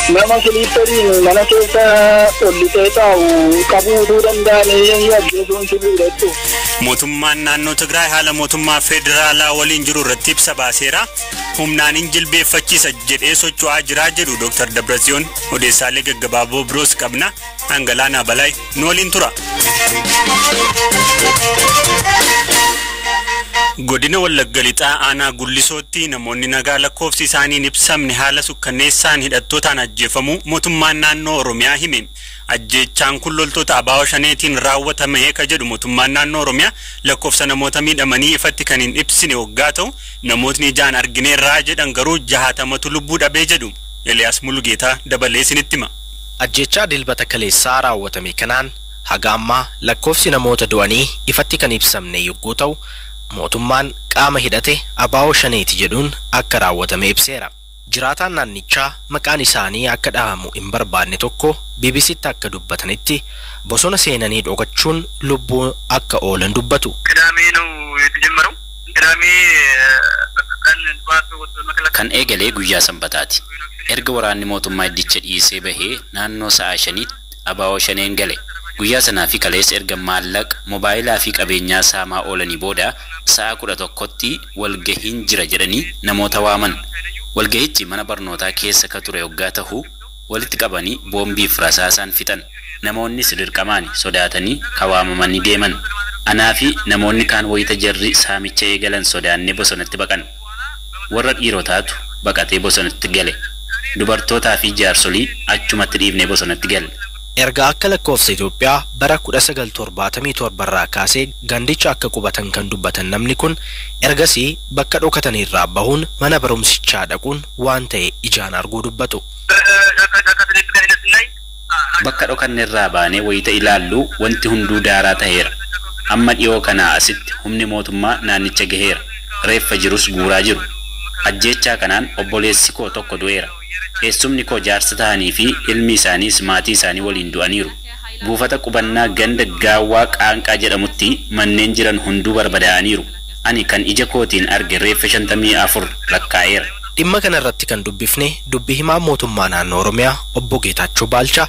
Nama siliippariin mana keessa ol lixee taa'u qabuu danda'anii ajjeesuun sirriidha jechuudha. Mootummaan naannoo Tigraay haala mootummaa federaalaa waliin jiru irratti ibsa baaseera. Humnaan hin jilbeeffachiisa jedhee socho'aa jiraa jedhu Dr. Dabratsiyoon. Odeessaalee gaggabaaboo biroos qabna. Angalaanaa Balaay nu waliin tura. Godina Wallagga Lixaa aanaa Gullisootti namoonni nagaa lakkoofsi isaanii hin ibsamne haala sukkanneessaan hidhattootaan ajjeefamu mootummaan naannoo Oromiyaa hime. Ajjeechaan kun loltoota ABO Shaneetiin raawwatame ka jedhu mootummaan naannoo Oromiyaa lakkoofsa namoota miidhamanii ifatti kan hin ibsine waggaa ta'u, namootni ijaan argineerraa jedhan garuu 60tu lubbuu dhabee jedhu. Eliyaas Mulugeetaa dabalee isinitti hima. Ajjeechaa Dilbata kaleessaa raawwatame kanaan haga ammaa lakkoofsi namoota du'anii ifatti kan ibsamne yogguu ta'u, mootummaan qaama hidhate ABO Shaneeti jedhuun akka raawwatame ibseera. Jiraataan naannichaa maqaan isaanii akka dhahamu hin barbaanne tokko BBCtti akka dubbatanitti bosona seenanii dhokachuun lubbuu akka oolan dubbatu. ቅዳሜ ነው የተጀመረው። ቅዳሜ ቀን ጠዋት ወጥቶ መከላከያ Kan eegalee guyyaa Sanbataati. Erga waraanni mootummaa iddicha dhiisee bahee naannoo sa'a 5tti ABO Shaneen gale. Guyyaa sanaa fi kaleessa erga maallaqa, moobaayilaa fi qabeenyaa saamaa oolanii booda sa'a 11tti walgahiin jira jedhanii namoota waaman. Walgahichi mana barnootaa keessa ka ture hoggaa tahu walitti qabanii boombiif rasaasaan fixan. Namoonnis dirqamaan sodaatanii kawaamamanii deeman. Anaa fi namoonni kaan wayita jarri saamicha eegalan sodaannee bosonatti baqan. Warra dhiirotaatu baqatee bosonatti gale. Dubartootaa fi jaarsolii achumatti dhiifnee bosonatti galle. Erga akka lakkoofsa Itoophiyaa bara 1977 irraa kaasee gandicha akka qubatan kan dubbatan namni kun ergasii bakka dhokatanirraa bahuun mana barumsichaa dhaquun waan ta'e ijaan arguu dubbatu. Bakka dhokannerraa baanee wayita ilaallu wanti hunduu daaraa ta'eera. Amma dhiyoo kanaa asitti humni mootummaa naannicha gaheera. Reeffa jirus guuraa jiru. Ajjeechaa kanaan obboleessi koo tokko du'eera. Eessumni koo jaarsa ta'anii fi ilmi isaaniis maatii isaanii waliin du'aniiru. Buufata qubannaa ganda Gaawwaa Qaanqaa jedhamutti manneen jiran hunduu barbadaa'aniiru. Ani kan ija kootiin arge reeffa 54 lakkaa'eera. Dhimma kana irratti kan dubbifne dubbi himaa mootummaa naannoo Oromiyaa obbo Geetaachoo Baalchaa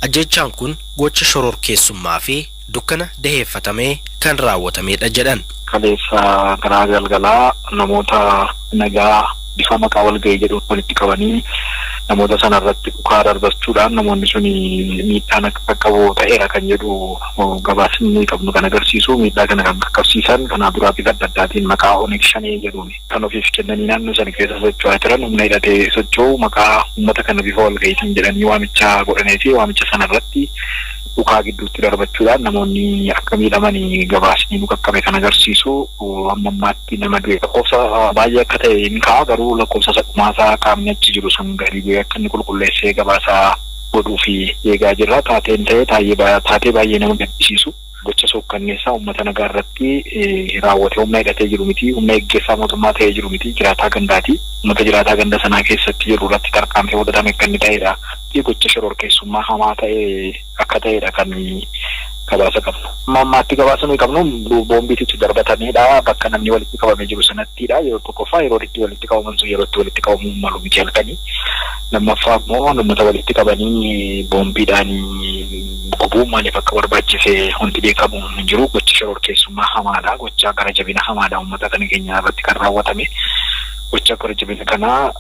ajjeechaan kun gocha shororkeessummaa fi dukkana daheeffatamee kan raawwatamedha jedhan. Kaleessa karaa galgalaa namoota nagaa bifa maqaa walgahii jedhuun walitti qabanii namoota sana irratti dhukaa darbachuudhaan namoonni sun miidhaan akka qaqqabu ta'eera kan jedhu gabaasni qabnu kan agarsiisu. Miidhaa kana kan qaqqabsiisan kanaa duraa bifa adda addaatiin maqaa Oneg Shanee jedhuun kan ofiif kennanii naannoo sana keessa socho'aa jiran humna hidhatee socho'u maqaa uummata kana bifa walgahiitiin jedhanii waamicha godhanii fi waamicha sana irratti dhukaa gidduutti darbachuudhaan namoonni akka miidhamanii gabaasni nu qaqqabe kan agarsiisu. Amma ammaatti nama du'e lakkoofsa baay'ee akka ta'e hin ka'a, garuu lakkoofsa sadhumaasaa qaamni achi jiru sun gadi bu'ee akka inni qulqulleessee gabaasaa godhuu fi eegaa jirra. Taateen ta'e taatee baay'ee nama gaddisiisu, gocha sookkanneessaa uummata nagaa irratti raawwatee humna hidhatee jiru miti, humna eeggessaa mootummaa ta'ee jiru miti, jiraataa gandaati. Uummata jiraataa ganda sanaa keessatti jiru irratti tarkaanfii fudhatame akka inni ta'edha. Gocha shororkeessummaa hamaa ta'e akka ta'edha kan gabaasa qabnu. Amma ammaatti gabaasa nuyi qabnu boombiitu darbatamedha. Bakka namni walitti qabamee jiru sanattidha. Yeroo tokkoffaa yeroo itti walitti qabaman sun yeroo itti walitti qabamuu malu miti halkanii. Lammaffaa immoo namoota walitti qabanii boombiidhaan gubuu maaliif akka barbaachise wanti beekamu hin jiru. Gocha shororkeessummaa hamaadha. Gocha gara jabina hamaadha uummata kana keenya irratti kan raawwatame. Gocha gara jabina kana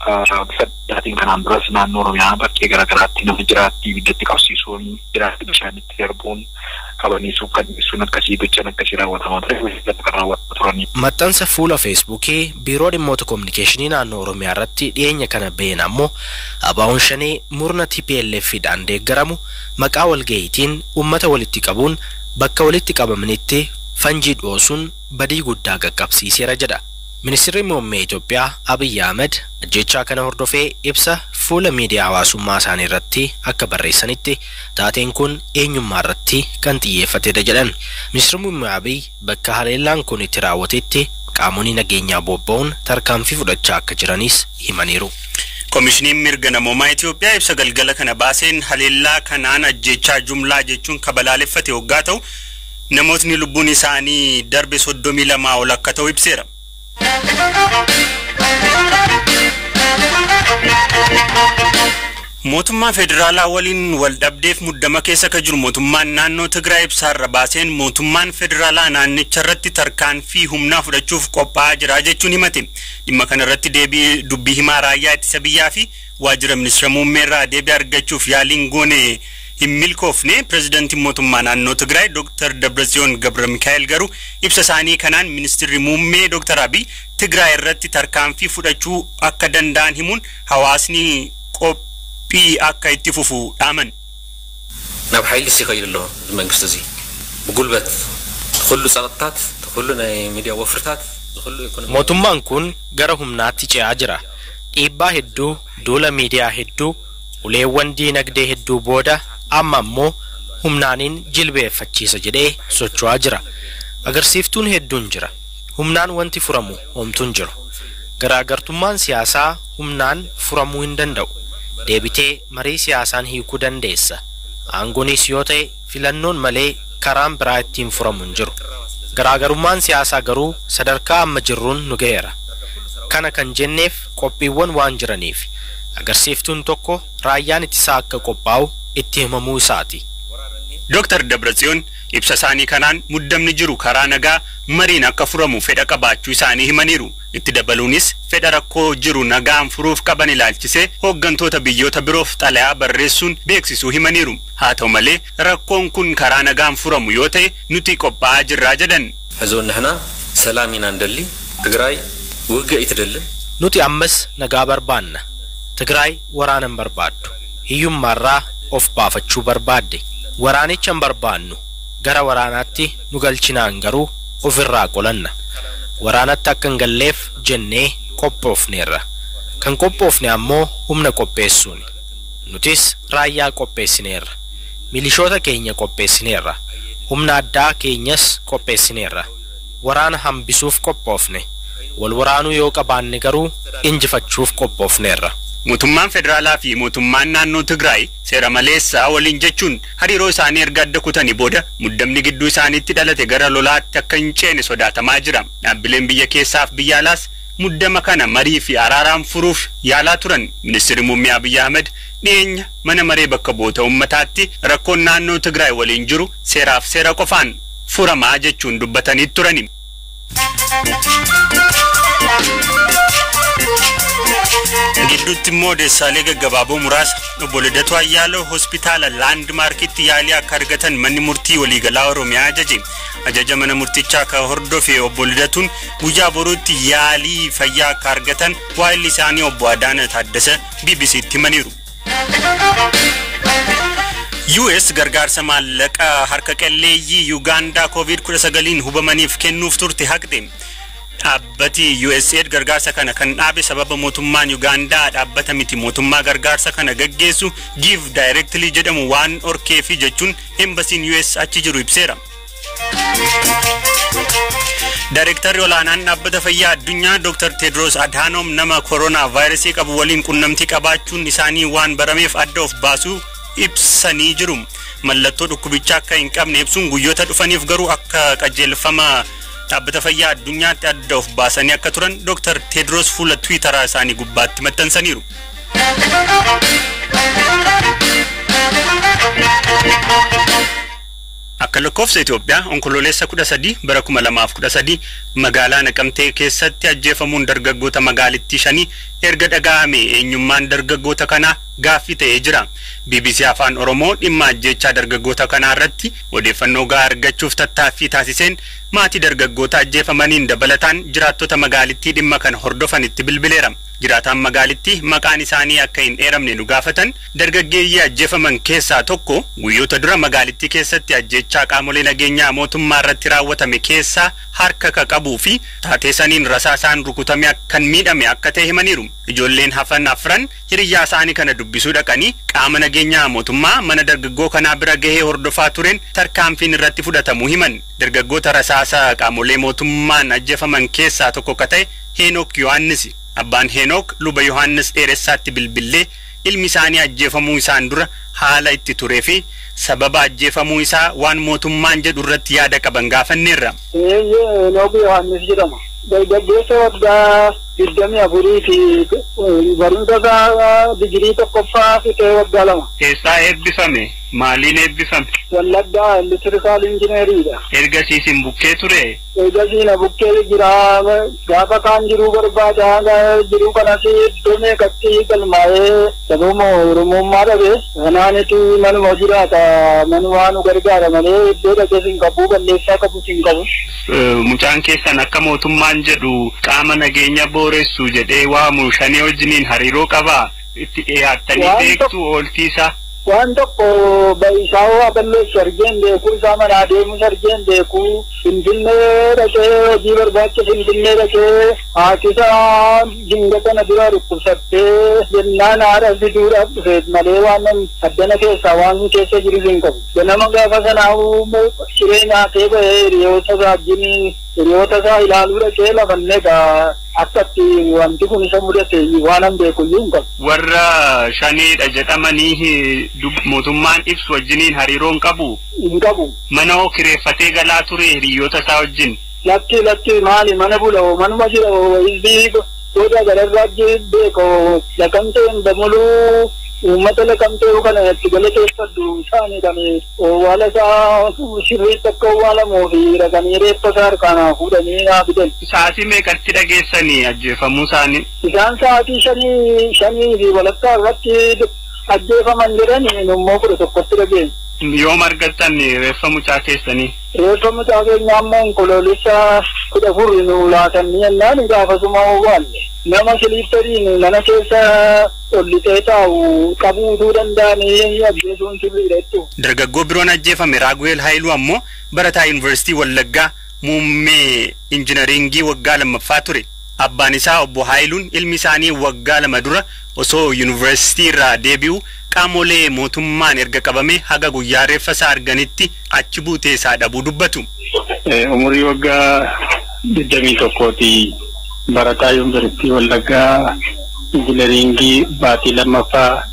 bifa addaatiin kanaan duras naannoo Oromiyaa bakkee garaagaraatti nama jiraatti ibiddatti qabsiisuun, jiraatti bishaanitti darbuun, qabanii suukanneessuun akkasii gochaan akkasii raawwatamaa ture kan raawwatamaa turanii. Maxxansa fuula Feesbuukii Biiroo Dhimmoota Kominikeeshinii naannoo Oromiyaa irratti dhiyeenya kana baheen ammoo ABO'n Shanee murna TPLF dhaan deeggaramu maqaa walgahiitiin uummata walitti qabuun bakka walitti qabamanitti fanjii dhoosuun badii guddaa qaqqabsiiseera jedha. Ministeerri Muummee Itoophiyaa Abiyyi Ahmed ajjechaa kana hordofee ibsa fuula miidiyaa hawaasummaa isaanii irratti akka barreessanitti taateen kun eenyummaa irratti kan xiyyeeffatedha jedhan. Ministeerri Muummee Abiyyi bakka haleellaan kun itti raawwatetti qaamonni nageenyaa bobba'uun tarkaanfii fudhachaa akka jiranis himaniiru. Koomishiniin mirga namoomaa Itoophiyaa ibsa galgala kana baaseen haleellaa kanaan ajjechaa jumlaa jechuun kabalaaleffate hoggaa ta'u namootni lubbuun isaanii darbe 32 ol akka ta'u ibseera. Mootummaa federaalaa waliin wal dhabdeef muddama keessa ka jiru mootummaan naannoo Tigraay ibsaarra baaseen mootummaan federaalaa naannicha irratti tarkaanfii humnaa fudhachuuf qophaa'aa jira jechuun himate. Dhimma kana irratti deebii dubbii himaa raayyaa ittisa biyyaa fi waajjira ministeera muummee irraa deebii argachuuf yaaliin goone hin milkoofne. Pireezidantiin mootummaa naannoo Tigraay Dr. Dabratsiyoon Gabra Mikaa'el garuu ibsa isaanii kanaan ministeerri muummee Dr. Abiy Tigraay irratti tarkaanfii fudhachuu akka danda'an himuun hawaasni qophii akka itti fufu dhaaman. ናብ ሓይሊ ይኸይድ ኣሎ እዚ መንግስቲ እዚ ብጉልበት ኩሉ ፀቕጥታት ኩሉ ናይ ሚድያ ወፍርታት ዝኩሉ ኢኮኖሚ Mootummaan kun gara humnaatti ce'aa jira. Dhiibbaa hedduu, duula miidiyaa hedduu, uleewwan diinagdee hedduu booda amma ammoo humnaaniin jilbeeffachiisa jedhee socho'aa jira. Agarsiiftuun hedduun jira. Humnaan wanti furamu homtuun jiru. Garaagartummaan siyaasaa humnaan furamuu hin danda'u. Deebitee marii siyaasaan hiikuu dandeessa. Aangoonis yoo ta'e filannoon malee karaan biraa ittiin furamu hin jiru. Garaagarummaan siyaasaa garuu sadarkaa amma jirruun nu ga'eera. Kana kan jenneef qophiiwwan waan jiraniif. Agarsiiftuun tokko raayyaan ittisaa akka qophaa'u itti himamuu isaati. Dr. Dabratsiyoon ibsa isaanii kanaan muddamni jiru karaa nagaa mariin akka furamu fedha qabaachuu isaanii himaniiru. Itti dabaluunis fedha rakkoo jiru nagaan furuuf qaban ilaalchisee hooggantoota biyyoota biroof xalayaa barreessuun beeksisuu himaniiru. Haa ta'u malee rakkoon kun karaa nagaan furamu yoo ta'e nuti qophaa'aa jirraa jedhan. ሕዚ እውን ንሕና ሰላም ኢና ንደሊ ትግራይ ውግእ ኣይትደልን። Nuti ammas nagaa barbaanna. Tigraay waraana hin barbaaddu. Hiyyummaarraa of baafachuu barbaadde. Waraanicha hin barbaannu. Gara waraanaatti nu galchinaan garuu ofirraa qolanna. Waraanatti akka hin galleef jennee qophoofneerra. Kan qophoofne ammoo humna qopheessuuni. Nutis raayyaa qopheessineerra. Milishoota keenya qopheessineerra. Humna addaa keenyas qopheessineerra. Waraana hambisuuf qophoofne. Wal waraanuu yoo qabaanne garuu injifachuuf qophoofneerra. Mootummaan federaalaa fi mootummaan naannoo Tigraay seera maleessaa waliin jechuun hariiroo isaanii erga adda kutanii booda muddamni gidduu isaaniitti dhalate gara lolaatti akka hin ceene sodaatamaa jira. Dhaabbileen biyya keessaaf biyya alaas muddama kana marii fi araaraan furuuf yaalaa turan. Ministeerri muummee Abiyyi Ahmed dhiyeenya mana maree bakka bu'oota uummataatti rakkoon naannoo Tigraay waliin jiru seeraaf seera qofaan furamaa jechuun dubbatanii turani. Gidduutti immoo odeessaalee gaggabaaboo muraasa. Obbo Liddatuu Ayyaalew hospitaala Laandmaarkitti yaalii akka argatan manni murtii waliigalaa Oromiyaa ajaje. Ajaja mana murtichaa akka hordofe obbo Liddatuun guyyaa boruutti yaalii fayyaa akka argatan waa'illi isaanii obbo Adaana Taaddasa BBCtti himaniiru. US gargaarsa maallaqa harka qalleeyyii Yuugaandaa COVID-19 hubamaniif kennuuf turte haqxe. Dhaabbati USAID gargaarsa kana kan dhaabe sababa mootummaan Yuugaandaa dhaabbata miti mootummaa gargaarsa kana gaggeessu Give Directly jedhamu waan orkeefi jechuun embasiin US achi jiru ibseera. Daayirektarri olaanaan dhaabbata fayyaa addunyaa Dr. Tedros Adhanom nama koronaa vaayirasii qabu waliin qunnamtii qabaachuun isaanii waan barameef adda of baasuu ibsanii jiru. Mallattoo dhukkubichaa akka hin qabne ibsuun guyyoota dhufaniif garuu akka qajeelfama dhaabbata fayyaa addunyaatti adda of baasanii akka turan Dr. Tedros fuula Tiwiitaraa isaanii gubbaatti maxxansaniiru. Akka lakkoofsa Itoophiyaa onkololeessa 13 bara 2013 magaalaa Naqamtee keessatti ajjeefamuun dargaggoota magaalittii 5 erga dhaga'ame eenyummaan dargaggoota kanaa gaaffii ta'ee jira. BBC Afaan Oromoo dhimma ajjeechaa dargaggoota kanaa irratti odeeffannoo gahaa argachuuf tattaaffii taasiseen maatii dargaggoota ajjeefamaniin dabalataan jiraattota magaalittii dhimma kana hordofanitti bilbileera. Jiraataan magaalittii maqaan isaanii akka hin eeramne nu gaafatan dargaggeeyyii ajjeefaman keessaa tokko guyyoota dura magaalittii keessatti ajjeechaa qaamolee nageenyaa mootummaa irratti raawwatame keessaa harka ka qabuu fi taatee saniin rasaasaan rukutame kan miidhame akka ta'e himaniiru. Ijoolleen hafan afran hiriyyaa isaanii kana dubbisuu dhaqanii qaama nageenyaa mootummaa mana dargaggoo kanaa bira gahee hordofaa tureen tarkaanfiin irratti fudhatamuu himan. Dargaggoota rasaasa qaamolee mootummaan ajjeefaman keessaa tokko ka ta'e Heenok Yohaannis. Abbaan Heenok luba Yohaannis Dheeressaatti bilbillee ilmi isaanii ajjeefamuu isaan dura haala itti turee fi sababa ajjeefamuu isaa waan mootummaan jedhu irratti yaada qaban gaafanneerra. Heenok Yohaannis jedhama. Dargaggeessa waggaa 24 fi barumsa isaa digirii tokkoffaa fixee waggaa 2. Eessaa eebbifame? Maaliin eebbifame? Wallaggaa elektirikaal injineeriidha. Ergasii isin bukkee ture? Ergasii na bukkee jira. Gaafa kaan jiruu barbaada jiruu kanas iddoo meeqatti galmaa'ee sababa Oromummaa dhabe. Kanaanitu manuma jiraata manuma nu gargaara malee iddoo dhaqee hin qabu balleessaa qabus hin qabu. Mucaan keessan akka mootummaan jedhu qaama nageenya booressu jedhee waamu shanee wajjiniin hariiroo qabaa? Itti dhiyaattanii beektu ooltii isaa? Waan tokko isaa waa balleessu argeen beekuu isaa manaa deemus argeen beekuu Finfinnee dhaqee hojii barbaacha Finfinnee dhaqee haati isaa dinga kana dura dhukkubsattee jennaan haadha fiduudhaaf dhufe malee waan addana keessaa waan keessa jiru hin qabu. Ganama gaafa sanaa shiree nyaatee bahee hiriyoota isaa wajjin hiriyoota isaa ilaaluu dhaqee lafannee egaa akkatti wanti kun isa mudate waan an beeku iyyuu hin qabu. Warra shaneedha jedhamanii mootummaan ibsu wajjiniin hariiroo hin qabu? Hin qabu. Mana hoo kireeffatee galaa ture hiriyoota isaa wajjin? Lakki lakki maali mana bula hoo manuma jira hoo hizbii booda gararraa beeko Naqamteen damuluu uummata Naqamtee kana itti galateeffadhu isaanii kan owwaala isaa sirriitti akka owwaalamuu fi dhaqanii reeffa isaa harkaan fuudhanii naa fidan. Sa'aatii meeqatti dhageessanii ajjeefamuu isaanii? Isaan sa'aatii 5:30 irratti ajjeefaman jedhanii immoo 11tti dhageenya. Yoom argattan reeffa mucaa keessanii? Reeffa mucaa keenyaa immoo onkoloolessa 14 nu laatanii jennaan gaafasuma owwaalle. Nama siliipperiin mana keessa ol lixee taa'u qabuutuu danda'anii ajjeesuun sirriidha jechuudha. Dargaggoo biroon ajjeefame Raaguweel Haayiluu ammoo barataa Yuunivarsiitii Wallaggaa muummee injinaringii waggaa 2ffaa ture. Abbaan isaa obbo Haayiluun ilmi isaanii waggaa 2 dura osoo yuunivarsiitii irraa deebi'u qaamolee mootummaan erga qabame haga guyyaa reeffa isaa arganitti achi buutee isaa dhabuu dubbatu. Umurii waggaa 21ti barataa yuunivarsiitii Wallaggaa injineringii baatii 2ffaa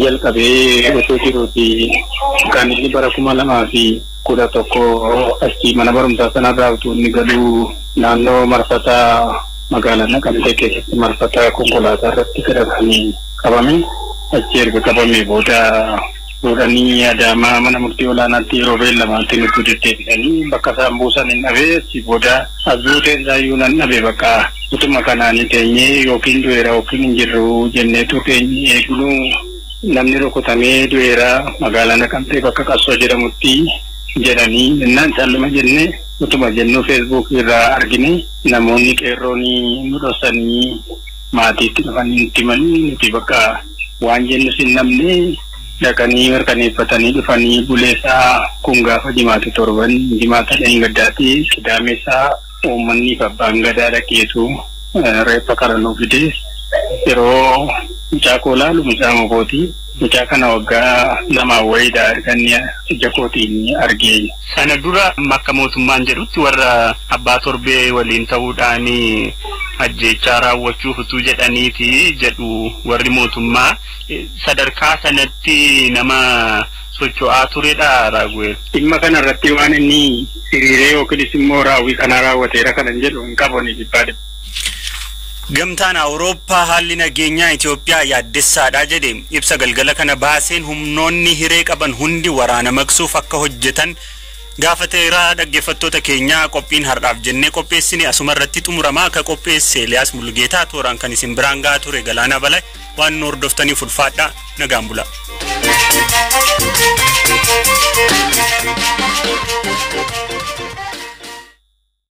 jalqabee osoo jiruuti kan inni bara 2011 achii mana barumsaa sanarraa utuu inni galuu naannoo marfataa magaalaa Naqamtee keessatti marfata konkolaataa irratti gadhatanii qabame. Achi erga qabamee booda fuudhanii Adaamaa mana murtii olaanaatti yeroo beellamaatti nutti deddeebisanii bakka isaan buusan hin dhabee achi booda as buuteen isaayyuu nan dhabe bakka utuma kanaanii teenyee yookiin du'eera yookiin hin jirru jenneetu teenyee eegnu namni rukutamee du'eera magaalaa Naqamtee bakka Qassoo jedhamutti jedhanii jennaan calluma jennee utuma jennuu feesbuuk irraa argine namoonni qeerroon nu dhoksanii maatiitti dhufanii nutti himanii nuti bakka waan jennu sin namne dhaqanii mirkaneeffatanii dhufanii buleessaa kun gaafa jimaata torban jimaata dheengaddaatti qidaameessaa uummanni fi abbaan gadaa dhaqeetu reeffa kana nu fide yeroo mucaa koo laalu mucaa mokooti. Mucaa kana waggaa 2 wayiidha erga ija kootiin argee. Sana dura akka mootummaan jedhutti warra abbaa torbee waliin ta'uudhaan ajjeechaa raawwachuuf utuu jedhaniiti jedhu warri mootummaa sadarkaa sanatti nama socho'aa turedha Raaguweel. Dhimma kana irratti waan inni hiriiree yookiinis immoo raawwii kana raawwateera kanan jedhu hin qabu ni dhibbaadha. Gamtaan Awurooppaa haalli nageenyaa Itoophiyaa yaaddessaadha jedhe ibsa galgala kana baaseen humnoonni hiree qaban hundi waraana maqsuuf akka hojjetan gaafateera. Dhaggeeffattoota keenyaa qophiin har'aaf jennee qopheessine asuma irratti xumuramaa akka qopheesse Eliyaas Mullugeetaa tooraan kan isin biraan gahaa ture Galaanaa Balaa waan nu hordoftaniif ulfaadhaa nagaan bulaa.